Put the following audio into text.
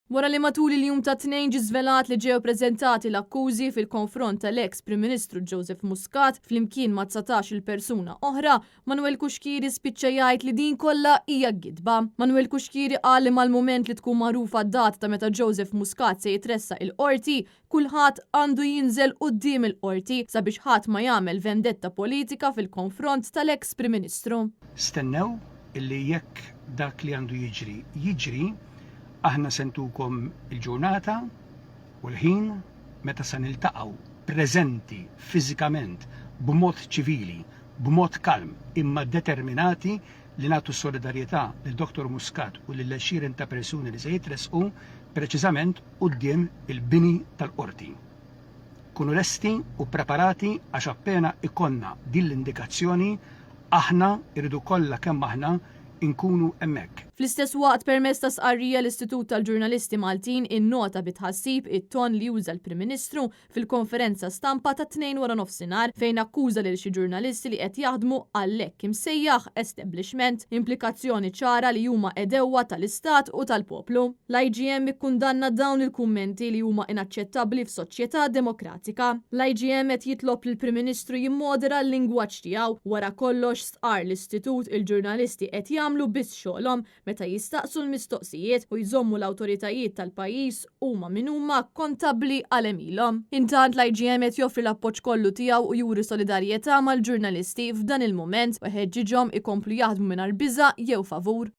Wara li matul il-jum tat-Tnejn ġie żvelat li ġew preżentati l-akkużi fil-konfront tal-eks Prim Ministru Joseph Muscat flimkien ma' 19-il persuna oħra, Manuel Cuschieri spiċċa jgħid li din kollha hija gidba. Manuel Cuschieri qal li mal-mument li tkun magħrufa d-data ta' meta Joseph Muscat se jitressaq il-Qorti, kulħadd għandu jinżel quddiem il-Qorti sabiex ħadd ma jagħmel vendetta politika fil-konfront tal-eks Prim Ministru. Stennew illi jekk dak li għandu jiġri, jiġri, Aħna se ntukom il-ġurnata u l-ħin meta se niltaqgħu preżenti fiżikament b'mod ċivili, b'mod kalm imma determinati li nagħtu solidarjetà lil Dottor Muscat u lil għexieren ta' persuni li se jitressqu preċiżament quddiem il-bini tal-Qorti. Kunu lesti u preparati għax appena ikollna din l-indikazzjoni aħna rridu kollha kemm aħna nkunu hemmhekk. Fl-istess waqt, permezz ta' stqarrija l-Istitut tal-Ġurnalisti Maltin innota bi tħassib it-ton li uża l-Prim Ministru fil-konferenza stampa tat-Tnejn waranofsinhar fejn akkuża lil xi ġurnalisti li qed jaħdmu għall-hekk imsejjaħ establishment, implikazzjoni ċara li huma għedewwa tal-Istat u tal-poplu. L-IGM ikkundanna dawn il-kummenti li huma inaċċettabbli f'soċjetà demokratika. L-IGM qed jitlob lill-Prim Ministru jimmodera l-lingwaġġ tiegħu. Wara kollox, Stqarr l-Istitut, il-ġurnalisti qed jagħmlu biss xogħolhom meta jistaqsu l-mistoqsijiet u jżommu l-awtoritajiet tal-pajjiż, huma min huma, kontabbli għal għemilhom. Intant l-IGM qed joffri l-appoġġ kollu tiegħu u juri solidarjetà mal-ġurnalisti f'dan il-mument u jħeġġiġhom ikomplu jaħdmu mingħajr biża' jew favur.